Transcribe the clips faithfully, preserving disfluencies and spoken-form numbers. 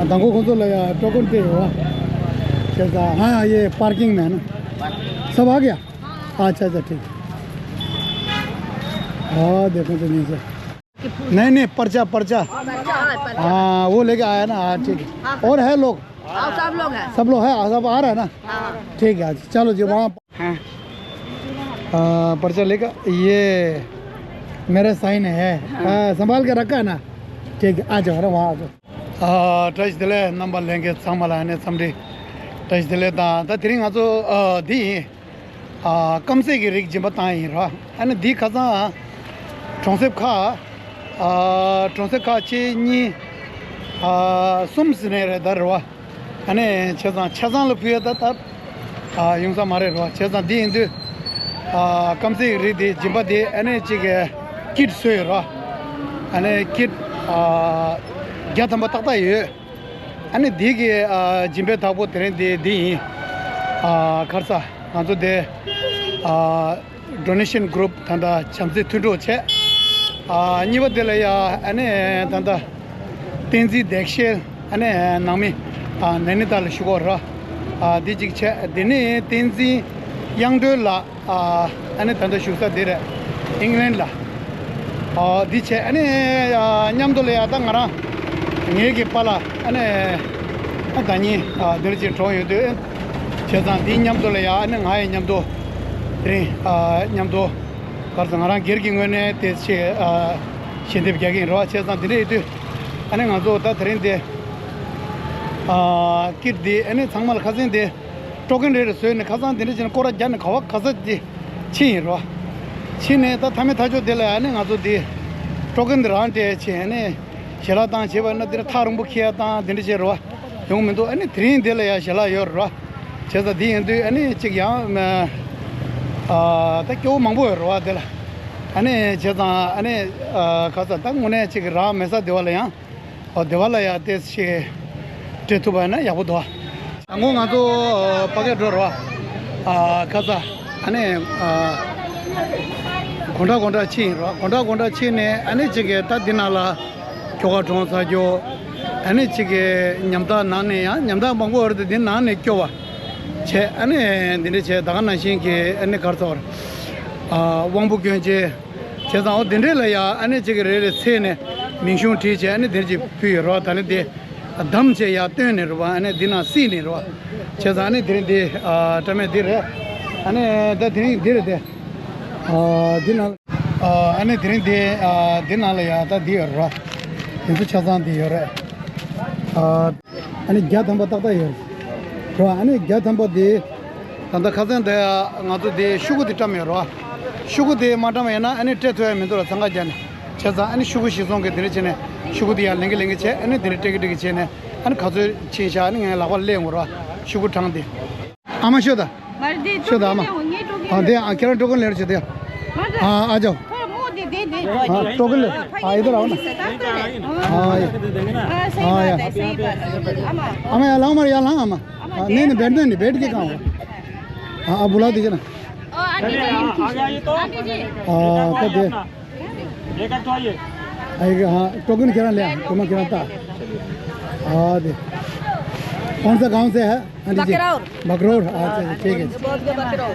དང་པོ་ཁོང་ཚོ་ལ་ཡ་སྤྲོ་སྐོར་སྤྲད་ཡོད་བ། བྱས་ཙང་ཧ་ཡ་ཡེ་པར་ཀིང་མེད་ན། सब आ गया? अच्छा, अच्छा, ठीक। हाँ, देखो तो नीचे। नहीं, नहीं, पर्चा, पर्चा। पर्चा, हाँ, पर्चा। हाँ, वो लेके आया ना, हाँ, ठीक है। हाँ। और है लोग? हाँ, सब लोग हैं। सब लोग हैं, सब आ रहा है ना? हाँ। ठीक है, अच्छा, चलो जी, वहाँ। हाँ। आ, पर्चा लेकर, ये मेरा साइन है। हाँ। हाँ, संभाल के रखा है ना? ठीक है, आ जाओ, अरे, वहाँ आ जाओ। ཨ། བཀྲ་ཤིས་བདེ་ལེགས། རྣམ་པ་ལྷན་རྒྱས་ཚང་མ་ལ་ཨ་ནི་འཚམས་འདྲི་བཀྲ་ཤིས་བདེ་ལེགས་དང་། ད་དེ་རིང་ང་ཚོ་ཨ་འདི་ཡིན། ཨ། སྐམ་སའི་གི་རིགས་སྦྱིན་པ་བཏང་ཡིན་ར། ཨ་ནི་འདི་ཁ་སང་གྲོང་གསེབ་ཁག་ཨ། གྲོང་གསེབ་ཁག་གཅིག་གཉིས། ཨ། གསུམ་ཟིན་ནས་རེད་ད་རེད་བ། ཨ་ནི་བྱས་ཙང་ཆ་ཚང་ལ་ཕུལ་ཡ་ད་ད། ཨ། ཡོང་ས་མ་རེད་ར། བྱས་ཙང་འདི་ཡིན་དུས། ཨ། སྐམ་སའི་རིགས་འདི་སྦྱིན་པ་འདི་ཨ་ནི་གཅིག་གི་ཀིཊ་བཟོས་ཡོད་ར། ཨ་ནི་ཀིཊ། ཨ། བརྒྱ་ཐམ་པ་ཏག་ཏག་ཡོད། ཨ་ནི་འདི་གི་ཨ་སྦྱིན་པའི་བདག་པོ་དེ་རིང་འདི་འདི་ཡིན། ཨ། ག་རེ་ཟ། ང་ཚོ་འདི་ཨ་Donation Group ད་ལྟ་བྱམས་བརྩེ་མཐུན་གྲོགས་བྱས། ཨ། གཉིས་པ་དེ་ལ་ཡ་ཨ་ནི་ད་ལྟ་བསྟན་འཛིན་བདེ་གཤེགས། ཨ་ནི་ནང་མི་ཨ་ནེ་ནི་ཏཱལ་ལ་བཞུགས་ཡོད་ར། ཨ། འདི་གཅིག་བྱས། དེ་ནས་བསྟན་འཛིན་དབྱངས་སྒྲོལ་ལགས། ཨ། ཨ་ནི་ད་ལྟ་བཞུགས་ས་འདི་རེད། ཨིང་ལན་ལ། ཨ། འདི་བྱས། ཨ་ནི་ཨ་མཉམ་དུ་ལ་ཡ་ད་ང་རང་ངེད་ཀྱི་པཱ་ལགས་ཨ་ནི་ཨ་ཟླ་ཉིན་ཨ་འདིར་ཅིག་གྲོངས་ཡོང་དུས། བྱས་ཙང་འདི་མཉམ་དུ་ལ་ཡ་ཨ་ནི་ང་ཡི་མཉམ་དུ་དེ་རིང་ཨ་མཉམ་དུ་ག་རེ་ཟ། ང་རང་སྒེར་གྱི་ངོས་ནས་དེ་ཆེད་ཨ་ཞལ་འདེབས་རྒྱག་གི་ཡིན་རེད་བ། བྱས་ཙང་འདི་འདྲ་ཡིན་དུས་ཨ་ནི་ང་ཚོ་ད་དེ་རིང་འདི་ཨ་ཀིཊ་འདི་ཨ་ནི་ཚང་མ་ལ་ཁ་སང་འདི་སྤྲོ་མཁན་རེ་རེ་བཟོས་ནས། ཁ་སང་དེ་འདྲ་བྱས་ནས་སྐོར་ར་རྒྱག་ནས་ག་བ་ག་ས་དེ་ཕྱིན་ཡིན་རོ། ཕྱིན་ནས་ད་མཐའ་མའི་མཐའ་མཇུག་དེ་ལ་ཨ་ནི་ང་ཚོ་དེ་སྤྲོ་མཁན་དེ་རང་སྤྲད་བྱས། ཨ་ནི་ཞལ་ལག་བཏང་བྱས་པ་ན་དེ་འདྲ་ཐག་རིང་པོ་འཁྱེར་ཡ་བཏང་དེ་འདྲ་བྱས་རོ། ཡོང་མི་འདུག་ཨ་ནི་དེ་རིང་དེ་ལ་ཡ་ཞལ་ལག་ཡོད་རོ། བྱས་ཙང་དེ་ཡིན་དུས་ཨ་ནི་གཅིག་ཡང་ཨ་ད་སྐྱོ་བོ་མང་པོ་ཡོད་རོ་དེ་ལ། ཨ་ནི་བྱས་ཙང་ཨ་ནི་ཨ་ག་ས་ད་དངོས་གནས་གཅིག་རང་མེད་ས་དེ་བ་ལ་ཡང་། ཨོ། དེ་བ་ལ་ཡ་ཏེ་ཞིག་སྤྲད་ཐུབ་པ་ན་ཡག་པོ་འདུག་དང་པོ་ང་ཚོ་ཕ་གིར་འགྲོ་རོགས། ཨ། ཁ་ས། ཨ་ནི་ཨ་གོང་དྲག་གོང་དྲག་ཕྱིན་ཡིན་རོགས། གོང་དྲག་གོང་དྲག་ཕྱིན་ནས་ཨ་ནི་གཅིག་གི་ད་འདི་ནང་ལ་ཁྱོ་ག་གྲོངས་ཚར་རྒྱུ། ཨ་ནི་གཅིག་གི་ཉམ་ཐག་ནང་ནས་ཡང་ཉམ་ཐག་མང་པོ་ཡོད་རེད་དེ། འདི་ནང་ནས་སྐྱོ་བ་བྱས། ཨ་ནི་འདི་འདྲ་བྱས། ད་ག་ནང་བཞིན་གྱི་ཨ་ནི་ག་རེ་ཟེར། ཨ། དབང་པོ་སྐྱོན་ཅན། བྱས་ཙང་འོ་དེ་འདྲས་ལ་ཡ་ཨ་ནི་གཅིག་གི་རེ་རེ་འཚོལ་ནས་མིང་གཞུང་བྲིས་བྱས་ཨ་ནི་དེ་འདྲས་ཅིག་ཕུལ་ཡོད་རོགས། ད་ནི་དེ་བདམས་བྱས་ཡར་བཏོན་ནས་རོགས། ཨ་ནི་འདི་ནང་བསྲེས་ནས་རོགས། བྱས་ཙང་ཨ་ནི་དེ་རིང་འདི་ཨ་སྤྲ་མེད་འདི་རེད། ཨ་ནི་ད་དེ་རིང་འདི་རེད་དེ། ཨ་འདི་ནང་ཨ་ཨ་ནི་དེ་རིང་འདི་ཨ་འདི་ནང་ལ་ཡ་ད་འདི་ཡོད་རོགས། དེ་ཚོ་ཆ་ཚང་འདི་ཡོད་རེད། ཨ། ཨ་ནི་བརྒྱ་ཐམ་པ་ཏག་ཏག་ཡོད་རེད། ཨ་ནི་བརྒྱ་ཐམ་པ་དེ་ད་ལྟ་ཁ་སང་དེ་ང་ཚོ་དེ་ཤོག་གུ་དེ་བཀྲམ་ཡོད་རེད། ཤོག་གུ་དེ་མ་བཀྲམ་ཡོད་ན་ཨ་ནི་སྤྲད་ཐུབ་ཡ་མི་འདུག་ར། འཚང་ཁ་རྒྱག་ནས། བྱས་ཙང་ཨ་ནི་ཤོག་གུ་གཞིར་བཟུང་གི་དེ་འདྲ་བྱས་ནས་ཤོག་གུ་དེ་ཡར་ལེན་གི་ལེན་གི་བྱས། ཨ་ནི་དེ་འདྲ་སྤྲད་གི་སྤྲད་གི་བྱས་ནས་ཨ་ནི་ག་ཚོད་ཕྱིན་ཤག་ཨ་ནི་ངས་ལག་པ་ལ་སླེབས་འོང་ར། ཤོག་གུ་གྲངས་དེ། ཨ་མ་ཤོད་ད། ཤོད་ད་ཨ་མ། ཨ་དེ་ཨ་ཁྱེད་རང་སྤྲོ་མཁན་ལེན་རོགས་བྱེད་དེ། ཨ་ཨ་ཅོ། हाँ, टोकन ले। हाँ, इधर आओ ना। हाँ, ये। हाँ, हाँ। आमा, यहाँ लाओ, हमारे यहाँ लाओ, आमा। हाँ, नहीं, नहीं, बैठने नहीं, बैठ के कहाँ हो? हाँ, आप बुला दीजिए ना। हाँ, तो दे। आइए, हाँ, टोकन किराना ले, टोकन किराना था। हाँ, दे। कौन सा गांव से है? हाँ जी, जी। बकरौर। बकरौर, अच्छा, अच्छा, ठीक है।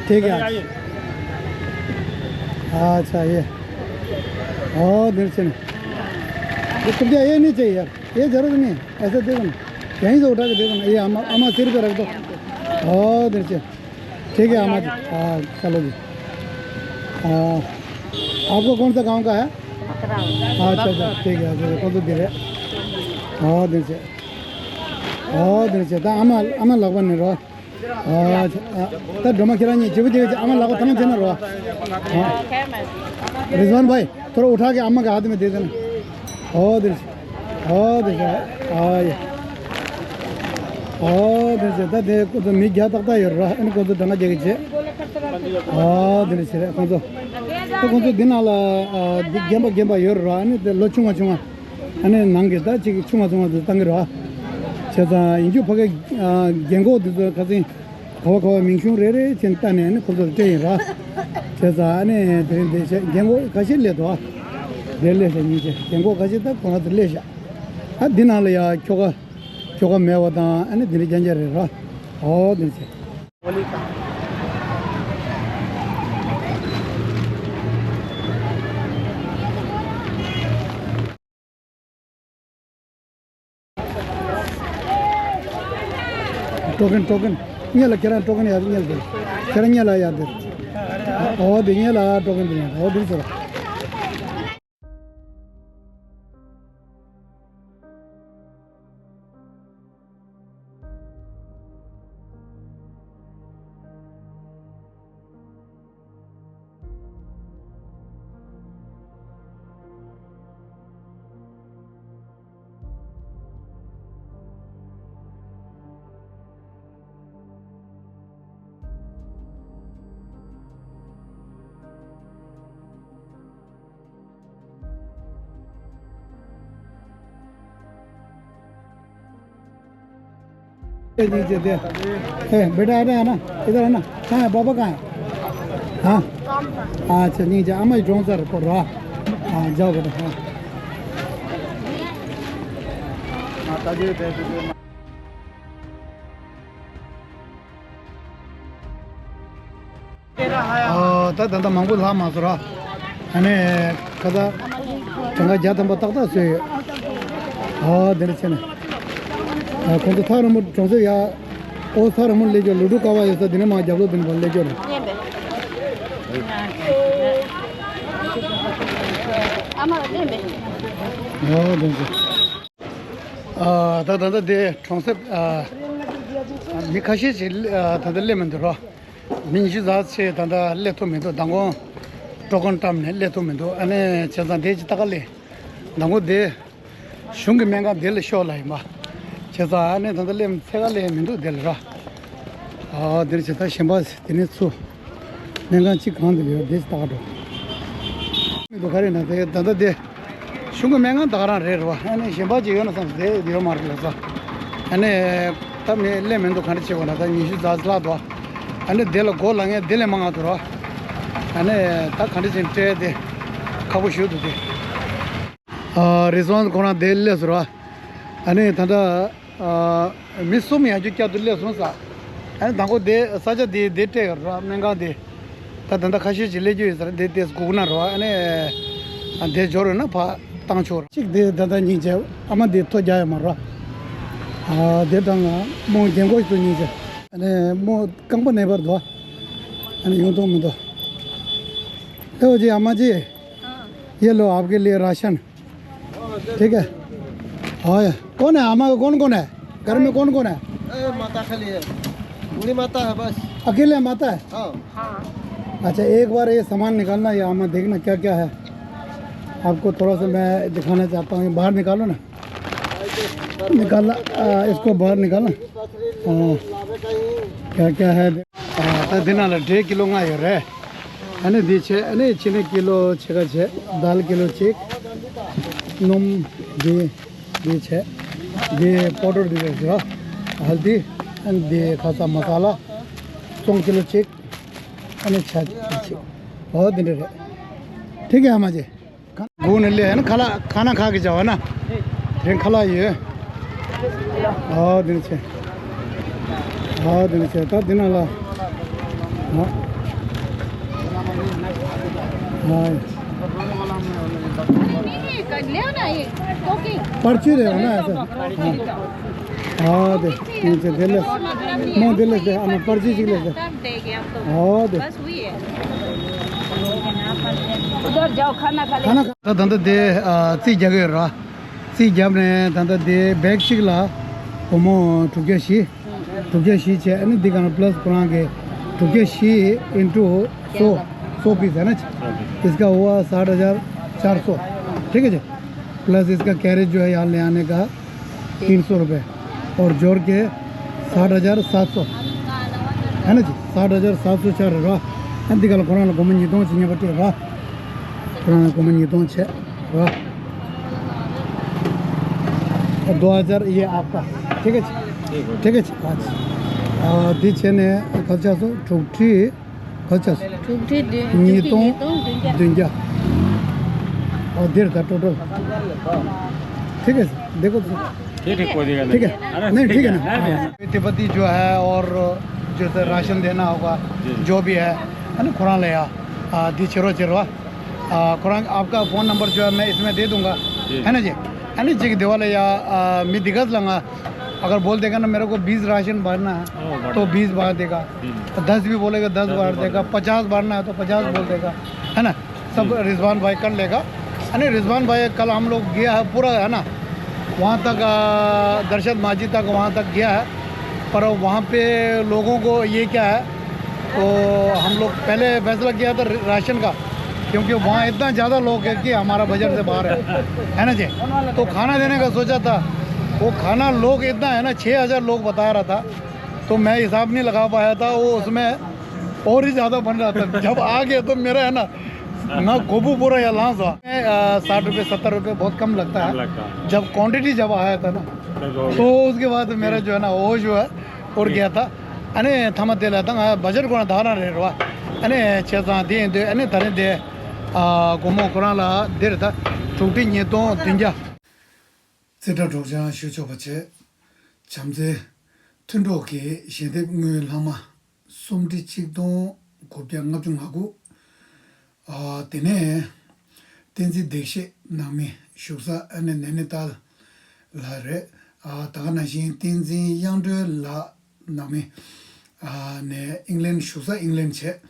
ठीक है। अच्छा, ये। और दिल से नहीं। ये कुछ ये नहीं चाहिए यार, ये जरूरत नहीं है, ऐसे दे दो ना, यहीं से उठा के दे दो ना, ये अम्मा, अम्मा सिर पे रख दो। और दिल से। ठीक है अम्मा जी। हाँ, चलो जी। हाँ, आपको कौन सा गांव का है? हाँ, अच्छा, अच्छा, ठीक है, अच्छा, कौन सा दिल है? हाँ, दिल से। ཨོ་དེ་རེད་ཅེ། ད་ཨ་མ་ཨ་མ་ལག་པ་ནས་རོ། ཨ་ད་སྒྲོལ་མ་ཁྱེད་རང་གཉིས་བྱེད་པོ་བྱེད་ཅེ། ཨ་མ་ལག་པ་ཐང་བྱེད་ན་རོ། ཨ། رضوان भाई, थोड़ा उठा के अम्मा का हाथ में दे देना। ཨོ་དེ་རེད་ཅེ། ཨ་ཡ། ཨོ་དེ་རེད་ཅེ། ད་དེ་ཁོ་ཚོ་མི་བརྒྱ་ཏག་ཏག་ཡོད་རོ། ཨ་ནི་ཁོ་ཚོ་གྲངས་ཀ་རྒྱག་གི་བྱེད། ཨོ་དེ་རེད་ཅེ། ཁོ་ཚོ་ད་ཁོ་ཚོ་འདི་ནང་ལ་ཨ་འདི་རྒན་པ་རྒན་པ་ཡོད་རོ། ཨ་ནི་དེ་ལོ་ཆུང་བ་ཆུང་བ། ཨ་ནི་ནང་གི་ད་ཅིག་ཆུང་བ་ཆུང་བ་དུ་བཏང་གི་རེད་བ། བྱས་ཙང་ཡིན་རྒྱུ་ཕ་གི་ཨ་རྒན་གོག་འདི་ཚོ་ཁ་སང་ག་བ་ག་བ་མིང་གཞུང་རེ་རེ་བྱས་བལྟས་ནས་ཨ་ནི་ཁོ་ཚོར་སྤྲད་ཡིན་ར། བྱས་ཙང་ཨ་ནི་དེ་རིང་འདི་བྱས་རྒན་གོག་ཁ་ཤས་སླེབས་འདུག་བ། འདིར་སླེབས་ཤག་ཉིན་བྱས་རྒན་གོག་ཁ་ཤས་ད་ཁོ་རང་ཚོ་སླེབས་ཤག་ཨ་འདི་ནང་ལ་ཡ་ཁྱོ་ག་ ཁྱོ་ག་མེད་པ་དང་ཨ་ནི་དེ་འདྲ་རྐྱང་རྐྱང་རེད་ར། ཨོ་དེ་འདྲ་བྱས། ཀྲོ་ཀན་ཀྲོ་ཀན། སྔོན་ལ་ཁྱེད་རང་ཀྲོ་ཀན་ཡར་སྔོན་ལ། ཁྱེད་རང་སྔོན་ལ་ཡར་འདིར། ཨོ་དེ་སྔོན་ལ་ཀྲོ་ཀན་དེ་ཡར་ཨོ་དེ་ཟེར། ए, नीचे दे। ए, बेटा, आ रहा है ना? इधर है ना? कहाँ है? पापा कहाँ है? हाँ? अच्छा, नीचे, अम्मा ही ड्रोन सर को रहा। हाँ, जाओ बेटा, हाँ। ཨ། ད་ད་ལྟ་མང་པོ་ལྷག་མ་སོང་ར། ཨ་ནི་ཁ་ས་གྲངས་ཀ་བརྒྱ་ཐམ་པ་ཏག་ཏག་བཟོས་ཡོད། ཨ། དེ་འདྲ་བྱས་ནས། ཨ། ཁོང་ཚོ་ཐག་རིང་པོ་གྲོང་གསེབ་ཡ། ཨོ། ཐག་རིང་པོ་སླེབས་ཀྱི་ལུ་ཕྲུག་ཀ་བ་ཡོད་ས་དེ་ནས་མར་རྒྱབ་ལོགས་དེ་ནས་མར་སླེབས་ཀྱི་རེད། ཨ། དེ་འདྲ། ཨ། ད་ད་ལྟ་དེ་གྲོང་གསེབ། ཨ། མི་ཁ་ཤས་ཤིག་ཨ། ད་ལྟ་སླེབས་མི་འདུག་ར། མི་ཉི་ཤུ་ཙམ་ཞིག་ད་ལྟ་སླེབས་ཐུབ་མི་འདུག་མདང་དགོང་ཀྲོ་ཀན་བཀྲམ་ནས་སླེབས་ཐུབ་མི་འདུག་ཨ་ནི་བྱས་ཙང་དེ་ཅི་ད་ག་ལས་མདང་དགོང་དེ་གཞུང་གི་སྨན་ཁང་དེ་ལ་ཤོག་ལབ་ཡིན་པ། བྱས་ཙང་ཨ་ནི་ད་ལྟ་སླེབས་ཚད་ག་ལས་མི་འདུག་དེ་ལ་ར། ཨ། དེ་ལ་བྱས་ཙང་གཞན་པ་དེ་ནས་ཚུར། སྨན་ཁང་གཅིག་གང་དུ་ཡོད་དེ་ལྟ་ག་འགྲོ། མི་འདུག་ག་རེ་ན་དེ་ད་ལྟ་དེ། གཞུང་གི་སྨན་ཁང་ད་ག་རང་རེད་རེད་བ། ཨ་ནི་གཞན་པ་ཅིག་ཡོད་ན་བསམ་སྟེ་དེ་ཡོད་མ་རེད་ལ་ས། ཨ་ནི་ད་མི་སླེབས་མི་འདུག་ག་འདྲ་བྱེད་དགོས་ན་ད་ཉི་ཤུ་ཙམ་ལྷག་འདུག་ཨ་ནི་དེ་ལ་སྒོ་ལ་ངས་དེ་ལས་མང་ང་འདུག་ར། ཨ་ནི་ད་ག་འདྲ་བྱེད་སྤྲད་དེ་ཁག་པོ་ཞུ་འདུག་དེ། ཨ། རེ་ཟུང་ཁོ་རང་དེ་སླེབས་སོང་ར། ཨ་ནི་ད་ལྟ། ཨ། མི་གསུམ་ཡང་རྒྱུ་བསྐྱར་དུ་སླེབས་སོང་ས། ཨ་ནི་དང་པོ་དེ་ས་ཆ་དེ་དེ་སྤྲད་ཡོད་ར། སྨན་ཁང་དེ། ད་ད་ལྟ་ཁ་ཤས་ཅིག་སླེབས་རྒྱུ་ཡོད་ས་རེད། དེ་དེ་སྒུག་ན་ར། ཨ་ནི། ཨ། དེ་འབྱོར་ཡོད་ན་ཕར་བཏང་ཆོག་ར། གཅིག་དེ་ད་ལྟ་སྙིང་རྗེ་ཨ་མ་དེ་ཐོ་རྒྱག་ཡོད་མ་ར། ཨ། དེ་དང་རྨོ་རྒན་གོག་ཞིག་ཏུ་སྙིང་རྗེ། ཨ་ནི་རྨོ་རྐང་པ་ནད་པར་འདུག་ཨ་ནི་ཡོང་ཐུབ་མི་འདུག་ལེའོ་ཅི་ཨ་མ་ཅི། ये लो आपके लिए राशन। ठीक है। हाँ, कौन है? अम्मा का कौन कौन है? घर में कौन कौन है? ए, माता खाली है। बूढ़ी माता है बस। अकेले माता है? हाँ। अच्छा, एक बार ये सामान निकालना, ये अम्मा देखना क्या क्या है। आपको थोड़ा सा मैं दिखाना चाहता हूँ। ये बाहर निकालो ना। निकालना, आ, इसको बाहर निकालना। हाँ। क्या क्या है? ཨ། ད་འདི་ནང་ལ་འབྲས་ཀི་ལོ་ལྔ་ཡོད་རེད། ཨ་ནི་འདི་བྱས། ཨ་ནི་ཅི་ནི་ཀི་ལོ་ཕྱེད་ཀ་བྱས། དཱལ་ཀི་ལོ་གཅིག་སྣུམ་འདི། འདི་བྱས། འདི་པའོ་ཌར་འདི་རེད་ཟེར་ར། ཧལ་དི། ཨ་ནི་འདི་ཁ་ས་མ་ས་ལ། ཙོང་ཀི་ལོ་གཅིག་ཨ་ནི་ཆ་འདི་གཅིག་ཨོ་དེ་འདྲ་རེད། ཐིག་གི་ཨ་མ་ཅི། སྒུག་ནས་སླེབས་ན་ཁ་ལག་ཁ་ན་ཁ་གི་བྱ་བ་ན། དེ་ཁ་ལག་ཡོད། ཨ་དེ་ནི་ཆེ། ཨ་དེ་ནི་ཆེ། ད་དེ་ན་ལ། ཨ། ཨ། पर्ची दे ना ऐसा। ཨ་དེ་ནི་ཆེ། དེ་ལས་མོ་དེ་ལས་དེ་ཨ་ན་पर्ची ཅིག་ལས་དེ། ཨ་དེ། उधर जाओ, खाना खा ले। ཁ་ན་ཁ་ད་ད་ལྟ་དེ་ཨ་རྩིས་རྒྱག་གི་ཡོད་ར། རྩིས་བརྒྱབ་ནས་ད་ལྟ་དེ་བེག་གཅིག་ལ་སྒོར་མོ་དྲུག་བརྒྱ་བཞི། དྲུག་བརྒྱ་བཞི་བྱས། ཨ་ནི་འདི་ག་ན་པ་ལ་སི་ཁོ་རང་གི་དྲུག་བརྒྱ་བཞི་into सौ, सौ पीस है ना, इसका हुआ साठ हज़ार चार सौ। ठीक है जी। प्लस इसका कैरेज जो है यहाँ ले आने का तीन सौ रुपये और जोड़ के साठ हज़ार सात सौ है ना जी। साठ हज़ार सात सौ चार रहा। ཨ་འདི་ག་ལ་ཁོ་རང་ལ་སྒོར་མོ་ཉིས་སྟོང་ཅིག་ཉེས་པ་སྤྲད་ར། ཁོ་རང་ལ་སྒོར་མོ་ཉིས་སྟོང་བྱས་ར། दो हज़ार ये आपका। ठीक है जी। ठीक है जी। हाँ जी। ཨ་འདི་བྱས་ནས་ག་ཚོད་ཆགས་སོང་། དྲུག་ཁྲི། ག་ཚོད་ཆགས་སོང་། དྲུག་ཁྲི་བདུན། ཉིས་སྟོང་ཉིས་སྟོང་བདུན་བརྒྱ། བདུན་བརྒྱ། ཨ་འདིར་ད་ཊོ་ཊལ། ठीक है जी། འདི་ག་ཚོད། ये ठीक हो जाएगा। ठीक है। अरे, नहीं, ठीक है ना? हाँ। तिब्बती जो है और जैसे राशन देना होगा, जी। जो भी है, है ना, कुरान ले आ, आ, दी चेरो चेरो, आ, कुरान, आपका फोन नंबर जो है मैं इसमें दे दूंगा, जी। है ना जी? है ना जी, दिवाले या, आ, मैं दिगज लंगा, अगर बोल देगा ना मेरे को बीस राशन भरना है, ओ, भर तो दो। बीस भर देगा, हम्म। तो दस भी बोलेगा, दस दस भी भर भर देगा, देगा। पचास भरना है तो पचास बोल देगा, है ना? सब हम्म। रिजवान भाई कर लेगा। अरे रिजवान भाई, कल हम लोग गया है पूरा, है ना, वहाँ तक, आ, दरशद माजी तक, वहाँ तक गया है, पर वहाँ पे लोगों को ये क्या है, तो हम लोग पहले फैसला किया था राशन का, क्योंकि वहाँ इतना ज़्यादा लोग है कि हमारा बजट से बाहर है, है ना जी? तो खाना देने का सोचा था, वो खाना लोग इतना है ना, छः हज़ार लोग बता रहा था, तो मैं हिसाब नहीं लगा पाया था, वो उसमें और ही ज़्यादा बन रहा था। जब आ गया तो मेरा है ना, ना गोबू बोरा या लांस हुआ। मैं, आ, साठ रुपये, सत्तर रुपये बहुत कम लगता है। कम लगता है। जब क्वांटिटी जब आया था ना, तो उसके बाद मेरा जो है ना, होश हुआ और गया था। अने थमा दे लेता, बजट को ना धारा रहे रहा। अने छः सात दिन दे, अने धरे दे, आ, गोमो कुरान ला दे रहता, टूटी नहीं तो दिन जा। རྩེ་གྲ་སྒྲོག་སྦྱང་ཞུ་ཆོག་པ་བྱས། བྱམས་བརྩེའི་མཐུན་གྲོགས་ཀྱི་ཞལ་འདེབས་དངུལ་ལྷག་མ་སུམ་ཁྲི་གཅིག་སྟོང་དགུ་བརྒྱ་ལྔ་བཅུ་ང་དགུ། ཨ། དེ་ནས་བསྟན་འཛིན་བདེ་གཤེགས་ནང་མི་བཞུགས་ས་ཨ་ནི་ནེ་ནི་ཏཱལ་ལ་རེད། ཨ། ད་ག་ནང་བཞིན་བསྟན་འཛིན་དབྱངས་སྒྲོན་ལགས་ནང་མི་ཨ་ནས་ཨིང་ལན་བཞུགས་ས་ཨིང་ལན་བྱས།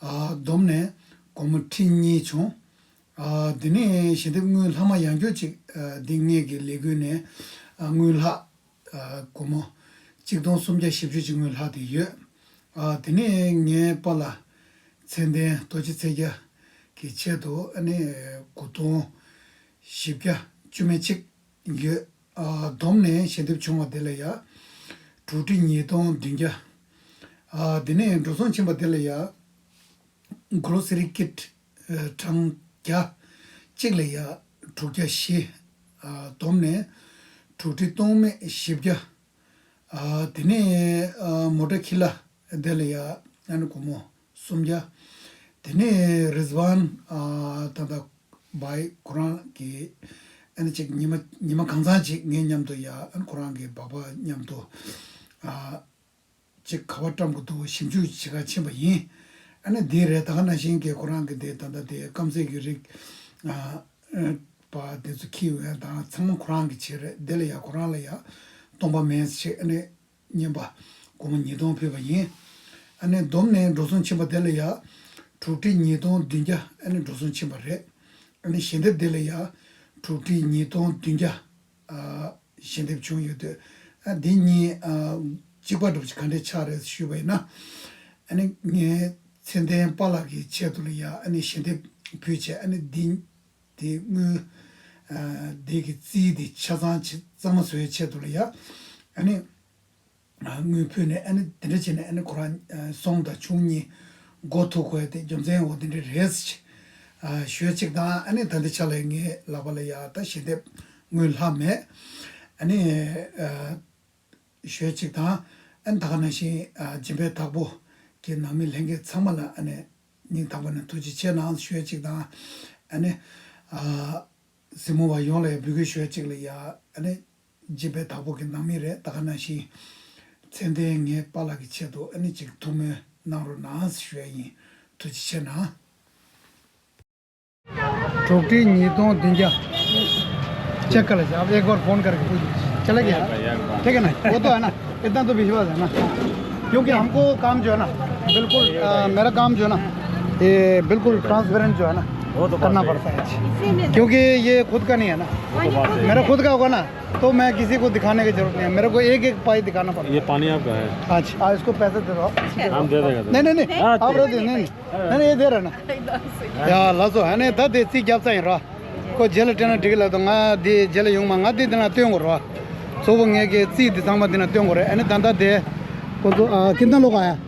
ཨ། བསྡོམས་ནས་སྒོར་མོ་ཁྲི་གཉིས་བྱུང་། ཨ། དེ་ནས་ཞལ་འདེབས་དངུལ་ལྷག་མ་ཡང་བསྐྱར་ཅིག་ཨ། འདི་ངེད་ཀྱི་ལས་འགུལ་ནས་ཨ། དངུལ་ལྷག་ཨ། སྒོར་མོ་གཅིག་སྟོང་སུམ་བརྒྱ་བཞི་བཅུ་ཅིག་དངུལ་ལྷག་དེ་ཡོད། ཨ། དེ་ནས་ངའི་པཱ་ལགས་མཚན་ལྡན་རྡོ་རྗེ་ཚེ་རྒྱལ་གྱི་ཆེད་དུ་ཨ་ནི་དགུ་སྟོང་བཞི་བརྒྱ་བཅུ་མེད་གཅིག་ཡོད། ཨ། བསྡོམས་ནས་ཞལ་འདེབས་བྱུང་བ་དེ་ལ་ཡ་དྲུག་ཁྲི་ཉིས་སྟོང་བདུན་བརྒྱ། ཨ། དེ་ནས་འགྲོ་སོང་ཕྱིན་པ་དེ་ལ་ཡ་གྷོ་རོ་སི་རི་ཀིཊ་གྲངས་བརྒྱ་གཅིག་ལ་ཡ་དྲུག་བརྒྱ་བཞི། ཨ། བསྡོམས་ནས་དྲུག་ཁྲི་སྟོང་མེད་བཞི་བརྒྱ། ཨ། དེ་ནས་ཨ། མོ་ཊ་ཁི་ལ་དེ་ལ་ཡ་ཨ་ནི་སྒོར་མོ་སུམ་བརྒྱ། དེ་ནས་རིཛ་ཝན་ཨ། ད་ལྟ་བའི་ཁོ་རང་གི་ཨ་ནི་ཅིག་ཉི་མ་ཉི་མ་གང་ཚང་ཅིག་ངའི་མཉམ་དུ་ཡ་ཨ་ནི་ཁོ་རང་གི་སྦག་སྦག་མཉམ་དུ་ཨ། ཅིག་ག་བ་བཀྲམ་དགོས་འདུག་ཞིབ་འཇུག་བྱེད་ག་ཕྱིན་པ་ཡིན། ཨ་ནི་འདི་རེད། ད་ག་ནང་བཞིན་གྱི་ཁོ་རང་གི་འདི་ད་ལྟ་དེ་སྐམ་སའི་གི་རིགས་ཨ། པ་དེ་ཚོ་འཁྱེར་ཡོང་ཡ་དང་ཚང་མ་ཁོ་རང་གི་བྱེད་རེད། འདི་ལ་ཡ་ཁོ་རང་ལ་ཡ་སྟོང་པ་མེད་ཅེས་ཨ་ནི་རྔན་པ་སྒོར་མོ་ཉིས་སྟོང་ཕུལ་བ་ཡིན། ཨ་ནི་བསྡོམས་ནས་འགྲོ་སོང་ཕྱིན་པ་དེ་ལ་ཡ་དྲུག་ཁྲི་ཉིས་སྟོང་བདུན་བརྒྱ་ཨ་ནི་འགྲོ་སོང་ཕྱིན་པ་རེད། ཨ་ནི་ཞལ་འདེབས་དེ་ལ་ཡ་དྲུག་ཁྲི་ཉིས་སྟོང་བདུན་བརྒྱ། ཨ། ཞལ་འདེབས་བྱུང་ཡོད་དུས། ཨ། འདི་གཉིས་ཨ། གཅིག་པ་འདྲ་པོ་ཅིག་ག་འདྲས་ཆགས་རེད་ཞུས་པ་ཡིན་ན། ཨ་ནི་ངའི་མཚན་ལྡན་པཱ་ལགས་ཀྱི་ཆེད་དུ་ལ་ཡ་ཨ་ནི་ཞལ་འདེབས་ཕུལ་བྱས་ཨ་ནི་འདི་འདི་དངུལ་ཨ། འདི་གི་རྩིས་འདི་ཆ་ཚང་ཆ་གཙང་མ་བཟོ་བའི་ཆེད་དུ་ལ་ཡ་ཨ་ནི་ཨ། དངུལ་ཕུལ་ནས་ཨ་ནི་དེ་འདྲ་བྱས་ནས་ཨ་ནི་ཁོ་རང་ཨ། སོང་དང་ཆུང་གཉིས་མགོ་ཐུག་དགོས་ཏེ་རྒྱུ་མཚན་འོ་དེ་འདྲ་རེད་ཟེར། ཨ། ཞུ་ཡ་གཅིག་དང་ཨ་ནི་ད་ལྟའི་ཆ་ལ་ངའི་ལག་པ་ལ་ཡ་ད་ཞལ་འདེབས་དངུལ་ལྷག་མེད། ཨ་ནི་ཨ། ཞུ་ཡ་གཅིག་དང་ཨ་ནི་ད་ག་ནང་བཞིན་ཨ། སྦྱིན་པའི་བདག་པོ་གི་ནང་མི་ལྷན་རྒྱས་ཚང་མ་ལ་ཨ་ནི་སྙིང་ཐག་པ་ནས་ཐུགས་རྗེ་ཆེ་གནང་ཞུ་ཡ་གཅིག་དང་ཨ་ནི་ཨ། གཟིགས་མོ་བ་ཡོངས་ལ་ཡ་འབོད་སྐུལ་ཞུ་ཡ་གཅིག་ལ་ཡ་ཨ་ནི། སྦྱིན་པའི་བདག་པོ་གི་ནང་མི་རེད། ད་ག་ནང་བཞིན་མཚན་ལྡན་ངའི་པཱ་ལགས་ཀྱི་ཆེད་དུ་ཨ་ནི་ཅིག་ཐུགས་སྨོན་གནང་རོགས་གནང་ཞུ་ཡ་ཡིན། ཐུགས་རྗེ་ཆེ་གནང་། དྲུག་ཁྲི་ཉིས་སྟོང་བདུན་བརྒྱ། चेक कर लीजिए, आप एक बार फ़ोन करके पूछ लीजिए। चला गया? ठीक है ना, वो तो है ना, इतना तो विश्वास है ना, क्योंकि हमको काम जो है ना, बिल्कुल अ, मेरा काम जो है ना, ये बिल्कुल ट्रांसपेरेंट जो है ना, वो तो बात करना है। पड़ता है। क्योंकि ये खुद का नहीं है ना, मेरा खुद का होगा ना, तो मैं किसी को दिखाने की जरूरत नहीं है, मेरे को एक एक पाई दिखाना पड़ता है। ये पानी आपका है? हाँ जी। हाँ, इसको पैसे दे दो आप। हम दे देगा। नहीं, नहीं, नहीं, हाँ, आप ठीक। रह दो, नहीं, नहीं, नहीं, नहीं, ये दे रहे ना। या, लाजो है ना, था देसी क्या चाहिए रहा। को जेल टेना ठीक लगा तो, हाँ, दे, जेल यूं मांगा, दे देना, त्यों करो। सो वो ये के सी दिसंबर दिन त्यों करो, अने धंधा दे। को तो, आ, कितना लोग आया?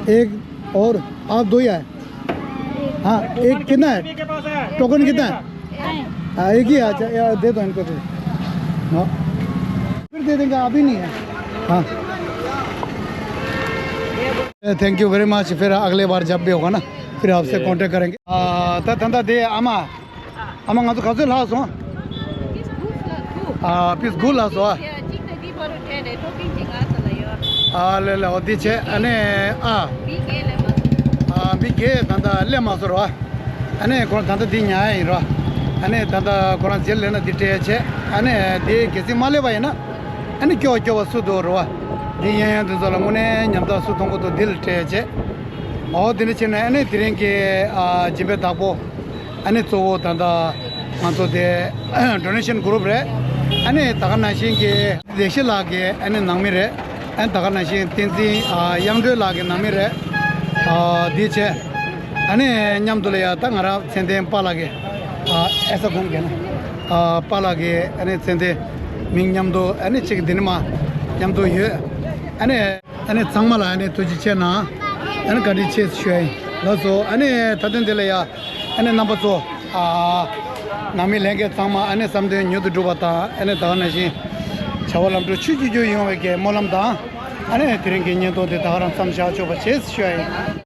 एक, और आप दो ही आए? हाँ, एक कितना है? टोकन कितना है? हाँ, एक ही है। अच्छा, यार, दे दो इनको, दे दो। हाँ। फिर दे देंगे, अभी नहीं है। हाँ। Thank you very much. फिर अगले बार जब भी होगा ना, फिर आपसे कांटेक्ट करेंगे। आ, ད་ད་ད་དེ་ཨ་མ། ཨ་མ་ང་ཚོ་ག་ཚོད་ལྷག་སོང་། ཨ་པིས་དགུ་ལ་སོ། གཅིག་དང་འདི་བར་དུ་སྤྲད་ནས་ཊོ་ཀིན་གཅིག་ང་ཚོ་ལ་ཡོད། ཨ་ལེ་ལེ། འོ་འདི་བྱས། ཨ་ནི་ཨ། མི་བརྒྱད་ལས་མ་སོང་། ཨ་མི་བརྒྱད་ད་ལྟ་སླེབས་མ་སོང་ར། ཨ་ནི་ཁོ་རང་ད་ལྟ་འདི་ཉར་ཡ་ཡིན་ར། ཨ་ནི་ད་ལྟ་ཁོ་རང་རྗེས་སླེབས་ན་འདི་སྤྲད་བྱས། ཨ་ནི་འདི་གལ་སྲིད་མ་སླེབས་པ་ཡིན་ན། ཨ་ནི་སྐྱོ་བ་སྐྱོ་བ་སུ་འདུག་ར་བ། འདི་གཡས་གཡོན་དེ་ཚོ་ལ་དངོས་གནས་ཉམ་ཐག་སུ་མཐོང་གི་འདུག་འདི་ལ་སྤྲད་བྱས། འོ་དེ་འདྲ་བྱས་ནས་ཨ་ནི་དེ་རིང་གི་ཨ་སྦྱིན་པའི་བདག་པོ། ཨ་ནི་གཙོ་བོ་ད་ལྟ་ང་ཚོ་དེ་ཌོ་ནེ་ཤན་གུ་རུབ་རེད། ཨ་ནི་ད་ག་ནང་བཞིན་གྱི་ལེགས་བཤད་ལགས་ཀྱི་ཨ་ནི་ནང་མི་རེད། ཨ་ནི་ད་ག་ནང་བཞིན་བསྟན་འཛིན་ཨ་དབྱངས་སྒྲོན་ལགས་ཀྱི་ནང་མི་རེད། ཨ་དེ་བྱས། ཨ་ནི་མཉམ་དུ་ལ་ཡ་ད་ང་རང་མཚན་ལྡན་པཱ་ལགས་ཀྱི་ཨ་ཨེ་ས་ཁུང་གི་ནི་ཨ་པཱ་ལགས་ཀྱི་ཨ་ནི་མཚན་ལྡན་མིང་མཉམ་དུ་ཨ་ནི་གཅིག་འདི་ནི་མ་མཉམ་དུ་ཡོད། ཨ་ནི། ཨ་ནི་ཚང་མ་ལ་ཨ་ནི་ཐུགས་རྗེ་ཆེ་གནང་། ཨ་ནི་བཀའ་དྲིན་ཆེ་ཞུ་ཡ་ཡིན། ལགས་སོ། ཨ་ནི་ད་ཐེངས་འདི་ལ་ཡ་ཨ་ནི་རྣམ་པ་ཚོ་ཨ་ནང་མི་ལྷན་རྒྱས་ཚང་མ་ཨ་ནི་བསམ་དོན་མྱུར་དུ་འགྲུབ་པ་དང་། ཨ་ནི་ད་ག་ནང་བཞིན་བྱ་བ་ལམ་འགྲོ་ཆུ་སྐྱིད་སྐྱིད་ཡོང་བའི་གི་སྨོན་ལམ་དང་། ཨ་ནི་དེ་རིང་གི་བརྙན་ཐུང་འདི་ད་ག་རང་མཚམས་བཞག་ཆོག་པ་བྱེད་ཞུ་ཡ་ཡིན།